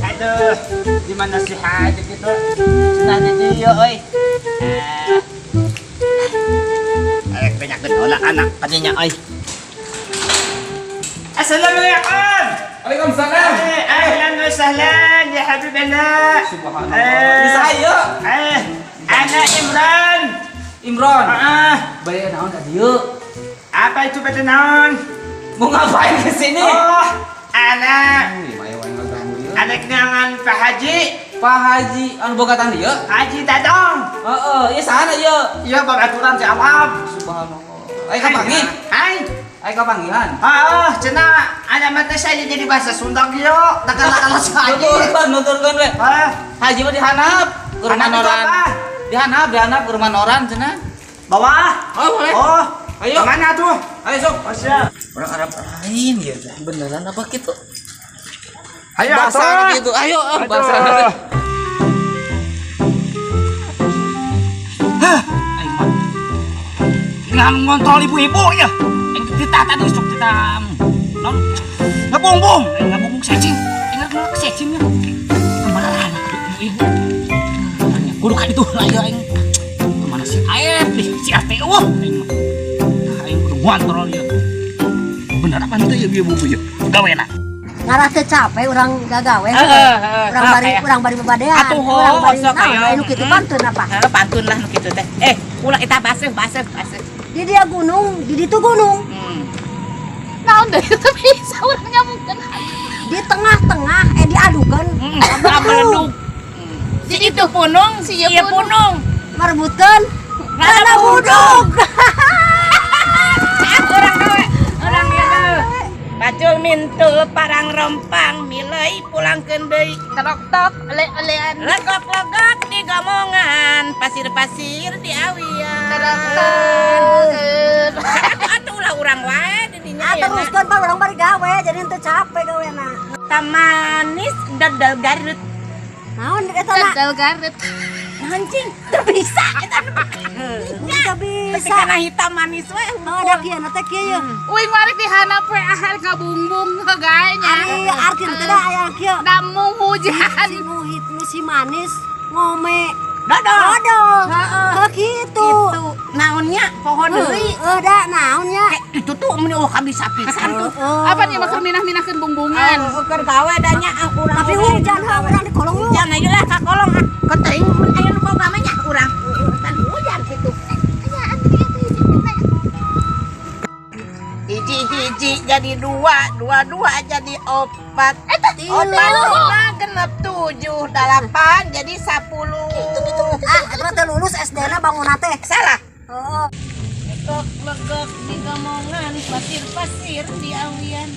Aduh, di mana si Haji gitu? Cenah di dieu euy. Eh. Arek tanyakeun heula anak kadinya euy. Assalamualaikum. Waalaikumsalam. Eh, ahlan wa sahlan ya habiballah. Subhanallah. Eh. Ini saya. Eh, ana Imran. Imron. Ah, Bade naon ka dieu? Apa itu bade naon? Mau ngapain ke sini? Oh, ana Wih, maya wae ngaganggu ieu. Arek neangan Pak Haji. Pak Haji anu boga tani ieu? Haji Dadong. Heeh, ieu sana ieu. Iya, babaturan si Awam. Subhanallah. Aya kapanggih? Hai. Aya kapanggihan. Ah, cenah alamatnya saya jadi bahasa Sunda kieu. Nakal-nakal si Haji. Nuturkeun, nuturkeun we. Ah, Haji mah dihandap ke rumah Handap itu Noran. apa? Dihandap, dihandap ke rumah Noran cenah. Bawah. Oh, boleh. Oh, Ayo. kemana tuh? Ayo sok. Oh, siap. Orang Arab lain ya teh. Beneran apa gitu? Ayo, Bahasa atuh. Arab gitu. Ayo, ah, bahasa Aduh. Arab. Hah, aing mah. Tinggal ngontrol ibu-ibu ya. Aing tita tadi sok tita non ngabung-bung, aing ngabung secing. Aing ngelak secing ya. Kemana ibu-ibu? Tanya kudu ka ditu lah ya aing. Kemana si Aep nih, si RT eueuh aing mah. Aing kudu ngontrol ya. Bener apa teu ya ibu-ibu ya? Gawena. Ngarah teu capek urang gagawe. Heeh, heeh, Urang sok bari aya. Urang bari babadean. Atuh, ho, Urang bari sok naon, aya. anu kitu pantun apa? Heeh, pantun lah nu kitu teh. Eh, ulah eta baseuh, baseuh, baseuh. Di dia gunung, di ditu gunung. Naon deui teu bisa urang nyambungkeun. Di tengah-tengah eh diadukeun. Meleduk. Si itu punung, si ieu punung. Marebutkeun kana buduk. Urang gawe, urang ieu. Pacul mintul parang rompang milai pulangkeun deui. Tok tok ele-elean. Legok-legok di gamongan, pasir-pasir di awian. Tok tok. Atuh ulah urang wae di dinya Ah, ya. teruskeun pan urang bari gawe jadi henteu capek gawena. Tamanis dodol Garut. Naon eta na? Dodol Garut. Anjing, teu bisa eta. Teu Tapi bisa. kana hitam manis we. Oh, ada kieu na teh kieu ye. Uing warik di handap we ah ngabungbung gae nya. Ari artina teh da aya kieu. Namung hujan. Si muhit si manis ngome Dodol. dodol. Heeh. Heuh kitu. Gitu. Naonnya poho deui. Heuh da naonnya? Eh, itu tuh meni oh kabisa pisan tuh. Apa nih mah minah-minahkeun bungbungan. Oh, keur gawe da nya ah urang. Tapi hujan heuh urang di kolong lu. Hujan aja lah ka kolong ah. Keteuing mun aya nu boga mah nya urang. Kan hujan kitu. Hiji hiji jadi dua, dua dua jadi opat. Opat lima genep tujuh, delapan jadi 10. Ah, eta teh lulus SD na bangunna teh. Salah. Heeh. Legok legok di gamongan, pasir-pasir di awian.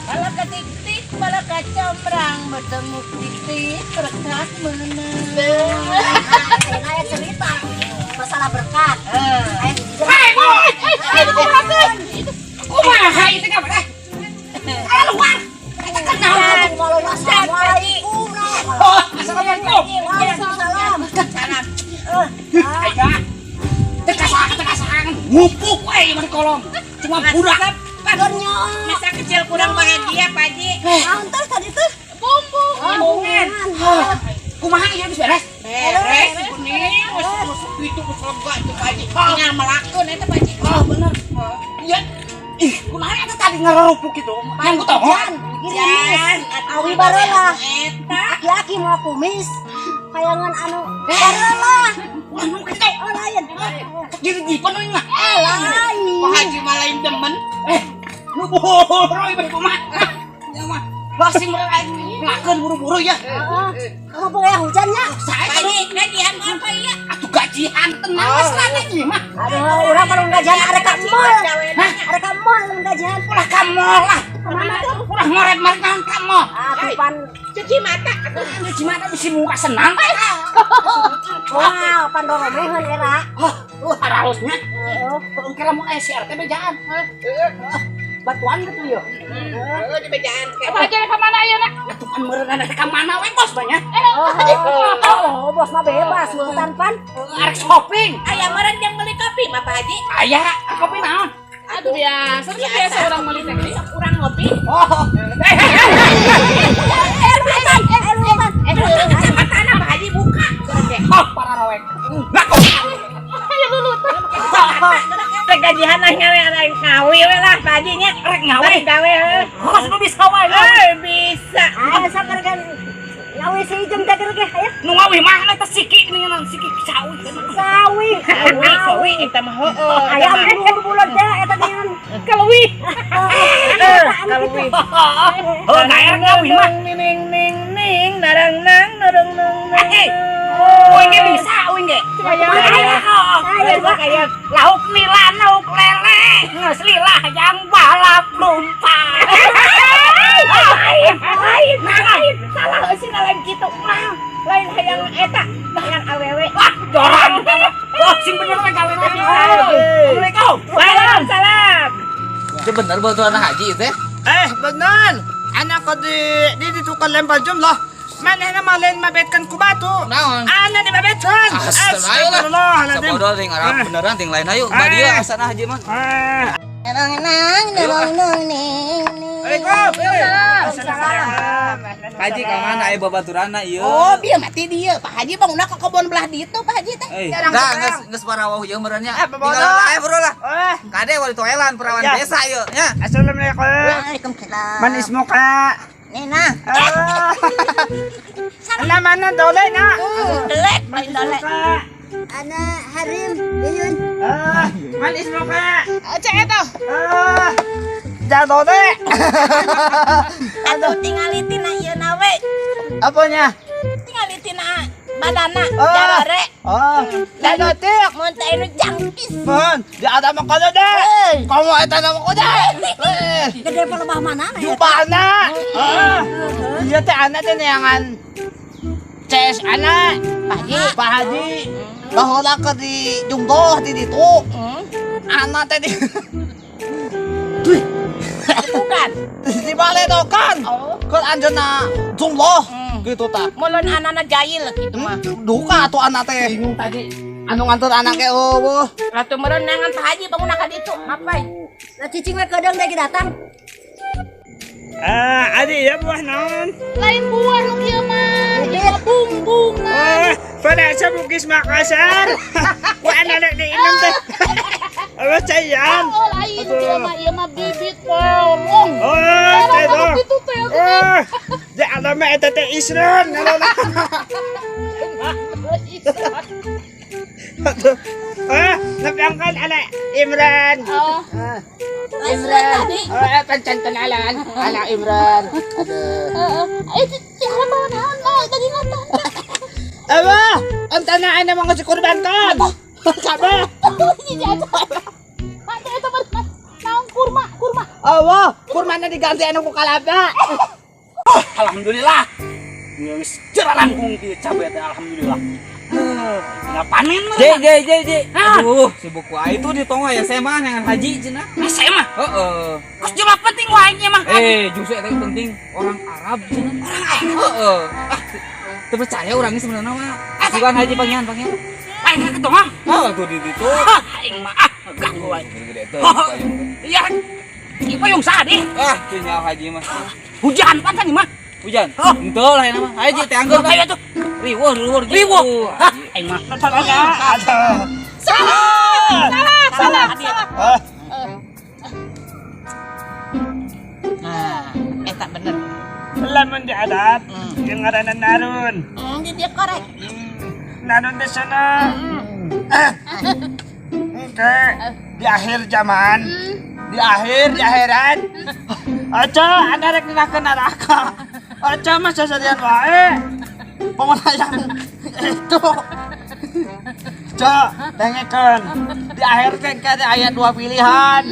Bala ketik-tik, bala kacamrang, bertemu titik, berkat menang. Ayeuna aya cerita masalah berkat. Aya Hei, boy! Kumaha ieu teh ngapain? Eh, luar. Eta kenal. Assalamualaikum. Oh, assalamualaikum. Waalaikumsalam. Salam. Ayo. Teu kasang, teu kasang. Ngumpuk we ieu mah di kolong. Cuma budak. Gernya. Masa kecil kurang bahagia, Pak Haji. Naon teh tadi teh? Bumbung. Bumbungan. Kumaha ieu geus beres? Beres. Kuning, geus geus itu geus lega itu Pak Haji. Tinggal melakukan eta Pak Haji. Oh, bener. Iya. Ih, kunaon eta tadi ngarerupuk gitu? Yang ku tohon. Hujan. Awi barelah. Eta. Aki-aki mau kumis. Kayangan anu barelah. Wah, nu kitu. Oh lain. Jadi jipan euy mah. Eh lain. Pak Haji mah lain demen. Eh, nu boro ieu bade kumaha? Ya mah. Basing mereka aing melakeun buru-buru ya. Heeh. Kamu pengen hujannya? Saya Pak Haji, gajian apa iya? atuh gajian tenang wes lah gaji mah. Aduh, urang kalau gajian arek ka mall. Hah? Arek ka mall lamun gajian. Ulah ka mall lah. Kemana tuh? Ulah ngoret-ngoret naon ka mall. Ah, tuh pan. Cuci mata. Atuh cuci mata bisi muka senang. Wah, pan doromeheun era. Oh, harusnya. Heeh. Heeh, kira mun aya CRT bejaan. Heeh. Batuan gitu ya. Heeh, di bejaan. Apa aja ka mana ayeuna? Atuh pan meureun ka mana we bos banyak. Oh, oh, bos mah bebas ngikutan pan. Arek shopping. Aya meureun yang beli kopi mah Pak Haji. Aya, kopi naon? Aduh biasa, biasa orang meuli teh gini. Urang ngopi. Oh. Eh, kacamata Pak Haji buka. Oh, para rawek. Ngaku. Ayo lulut. Rek gajian lah nyawe rek ngawi we lah Pak Haji nya. Rek ngawi. Rek gawe heuh. Kos nu bisa wae. Eh bisa. Ayo sok kan ngawi si Ijem teh ge aya. Nu ngawi mah eta siki geuningan siki sawi. Sawi. Sawi, sawi eta mah heueuh. Aya bulu-bulu teh eta geuningan. Keluwi. Keluwi. Oh, naer ngawi mah. Ning ning ning ning narang nang narang nang nang. Uing ge bisa uing ge. Ayo, Lauk nila, lauk lele, geus lila yang balap lompat. Lain, lain, lain. Salah euy lain kitu mah. Lain hayang eta, hayang awewe. Wah, jorang. Oh, sing bener we gawe teh. Assalamualaikum. Waalaikumsalam. Itu bener baturan haji teh. Eh, benar. Anak ko di dito ka lempar jumlah. Maneh na malen mabetkan ku batu. Naon? Ana di mabetkan. Astagfirullahaladzim. Sabodo ting Arab beneran ting lain ayo. Ba dieu asana haji mah. Ah. Nang nang nang nang ning ning. Assalamualaikum. Haji ka mana aya babaturanna ieu? Oh, bieu mati dia. Pak Haji bangunna ka kebon belah ditu Pak Haji teh. Eh, Jarang dah sekarang. geus geus parawauh ieu meureun nya. Eh, babodo. Tinggal lah bro lah. Eh, Kade wali toelan perawan Ya. desa ieu nya. Assalamualaikum. Waalaikumsalam. Man ismuka? Nena. Ah. Ana mana dole na? Delek, lain dolek. Ana Harim Yuyun. Ah, man ismuka? Cek eta. Ah. Jadole. Atuh tingali tina ieu na we. Apanya? Tingali tina badana Ah. jarore. Oh, jadole. Mun teh nu jangkis. Mon, di ada mah kono deh. Kamu eta nama kono deh. Gede palebah mana na ya? Jupana. Ah. Iya teh ana teh neangan CS ana. Pak Haji. Pak Haji. Baheula keur di jungdoh di ditu. Ana teh di Bukan. di baledokan. Oh. Keur anjeunna jungloh gitu tah. Mulon anana jahil kitu mah. Duka atuh ana teh. Bingung tadi. Anu nganter anak ge eueuh. Atuh meureun neangan Pak Haji bangunna ka ditu. Ngapain? Lah cicing we kedeung deui datang. Ah, adi ya buah naon? Lain buah nu kieu mah. Ieu mah bungbungan. Oh, pada sa Bugis Makassar. Wa ana rek diinum teh. Apa sayang? Oh, lain kieu mah ieu mah bibit polong. Oh, Terong teh anu dong. kitu teh. Oh, di alam eta teh Isron. Ah, napiangkan ala Imran. Oh, Imran. Oh, pancantan ala ala Imran. heeh. Eh, siapa naon mau tadi ngata. Aba, ang tanaan na mga sikurban kan. Sabi. Atuh eta mah naon kurma, kurma. Awa, kurma na diganti anu ku kalaba. Alhamdulillah. Geus jarangkung kieu cabe teh alhamdulillah. Tinggal panen mah. J J J J. Aduh, sibuk wae itu di tonggo ya saya mah neangan haji cenah. Nah, saya mah Heeh. kos jumlah penting wae nya mah. Eh, justru eta penting orang Arab cenah. Orang Arab. Heeh. Ah, teu percaya orangnya sebenarnya mah. Bukan haji pangian pangian. Aing ke tongong. Oh, tuh di ditu. Hah, aing mah ah ganggu wae. Gede teh payung. Iya. Ieu payung saha deh? Ah, teu nyaho haji mah. Hujan pan tadi mah. Hujan. Oh. Henteu lah mah. Haji teh anggur. Ayo tuh. Riweuh riweuh. Riweuh. Hah, aing mah. Aduh. Salah, salah, salah. Ah, Nah, eta bener. lamun di adat, yang ngaranna narun. Di dia korek. Narun di sana. Ah. Oke, di akhir zaman, di akhir di akhirat. Aca, anda rek ke neraka. Aca mah seserian wae. Pemenang itu. Aca, dengekeun. Di akhir teh kan aya dua pilihan.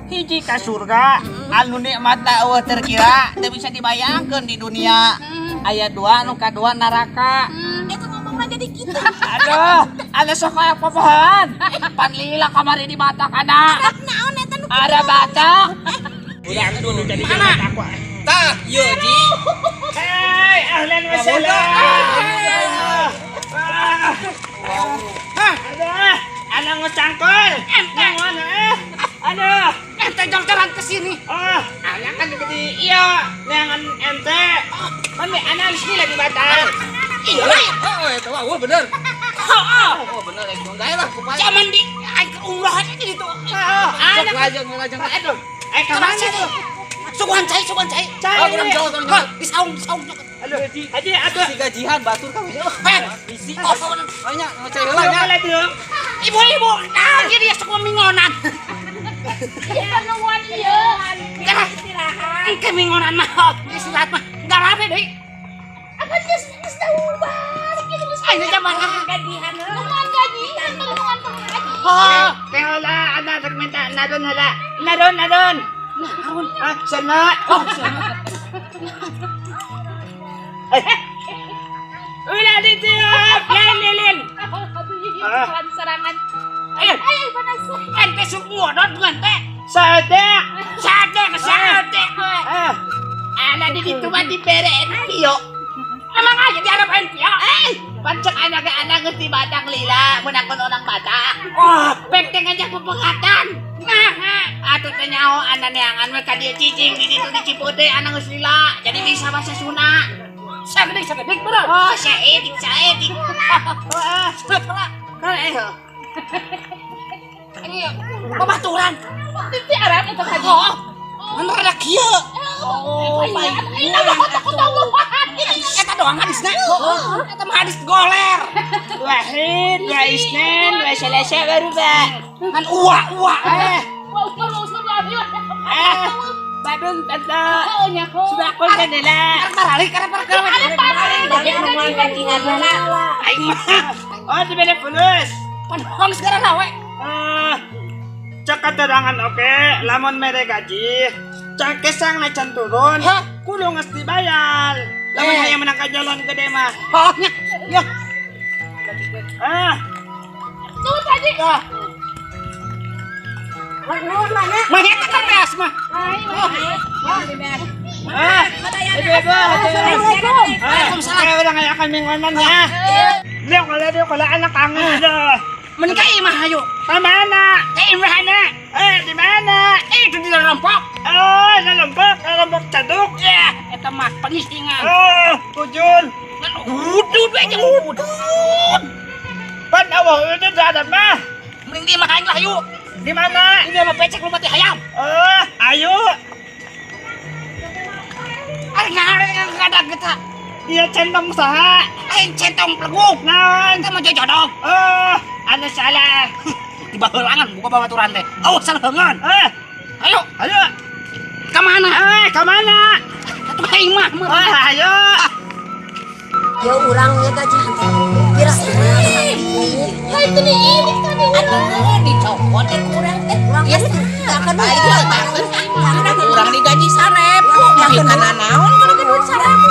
Hiji ka surga, anu nikmatna eueuh terkira, teu bisa dibayangkeun di dunia. Aya dua anu kadua neraka. Itu ngomongna jadi kitu. Aduh, ada sok aya popohan. Pan lila kamari di mata kana. Naon eta nu Ada batak. Udah aku dulu jadi mana? Aku. Tah, ieu Ji. Hei, ahlan wa sahlan. Ah, aduh, ana ngecangkul. Nyawan eh. Aduh. Ente jor-joran ke sini. Ah, anak kan di iya, neangan ente. Kan be analis nih lagi batal. Iya lah. Oh, eta mah wah bener. Heeh. Oh, bener eh gae lah kumaha. Zaman di aing ke umrohan aja gitu. Ah, Sok anak. lajeng lajeng. Aduh. Eh, kemana tuh? Suguhan cai, suguhan cai. Cai. Oh, kurang jauh, kurang Hah, jauh. di saung, di saung. Aduh, haji aduh. Si gajihan batur ka we. Eh, Bisi. oh, oh, Banyak ngecai heula nya. Aduh, tuh. Ibu-ibu, nah jadi ya sok mingonan. Iya penemuan iya. Gara, engke mingonan mah, oh, istirahat mah. Enggak rame deui. Apa geus geus balik gitu geus. Aing zaman Gajihan Nemuan gajian, nemuan haji. Oh, Teh heula, ada rek minta naron heula. Naron, naron. naon? Ah, sana. Oh, sana. Ulah ditiup, lin lin. Aduh, serangan. Ayo, Ayo panas. ente sok ngodot dengan teh. Sate. Sate ke sate. Ah, Ana di ditu mah dibere Pio. Emang aja di Arab ente ya? Eh, pancek anak ke anak geus di Batak lila, menangkon orang Batak. Oh, Penteng aja pepengatan. nah, Atuh teh nyaho ana neangan we ka dieu cicing di ditu di Cipude ana geus lila, jadi bisa bahasa Sunda. sagedik sagedik bener. Oh, saeutik saeutik. ah, Kan eh. Ini babaturan. Ti Arab eta haji. Oh, mun rada kieu. Oh, iya. Ini aku tahu. Eta doang hadisna. Eta mah hadis goler. Wahid, dua Isnin, dua Selasa baru pak. Kan uwa uwa. Eh, Wah, Usman, Usman, Usman. eh, Badung tante. Oh, nya kok. Sudah konten lah. Karep baralik karep baralik. Nemuan gajihan heula. Aing mah Oh, diberi fulus. panhong segala nawe. Ah, cek keterangan oke, lamun mere gaji. Cek kesang na can turun. Hah? Kudu geus dibayar. Lamun Eh. hayang menang ka jalan gede mah. Oh, nya. Ya. Ah, Tuh tadi. Nuhun mana? Mah eta kan beas mah. ah. Ibu-ibu, Assalamualaikum. Ah, kaya udah ngayak kami ngonan ya. Dia kalau dia kalau anak kangen. Mending ka imah hayu. Ka mana? Ka imahna. Eh, di mana? Itu di rampok. Oh, nalompok, nalompok caduk. Ya, eta mah pengisingan. Oh, tujul. Ngan udud we jeung udud. Pan awal itu ada mah. Mending di imah aing lah yuk. Di mana? Ini mah becek lumpat di hayam. Oh, ayo. Ari ngare ngadag kita. Iya centong saha. Aing centong pleguk. Naon? Eta mah jojodog. Oh, anu salah. Di baheulangan buka babaturan teh. Awas salah heungeun. Eh, Ayo, ayo. ka mana? Eh, ke mana? Atuh ka imah mah. Oh, ayo. Ya urangnya gajihan teh. Kira Hai itu nih ini tadi. Aduh, dicopot teh kurang teh. Urang Ya, kan kurang digaji 1.000. Makin kana naon kalau duit 1.000.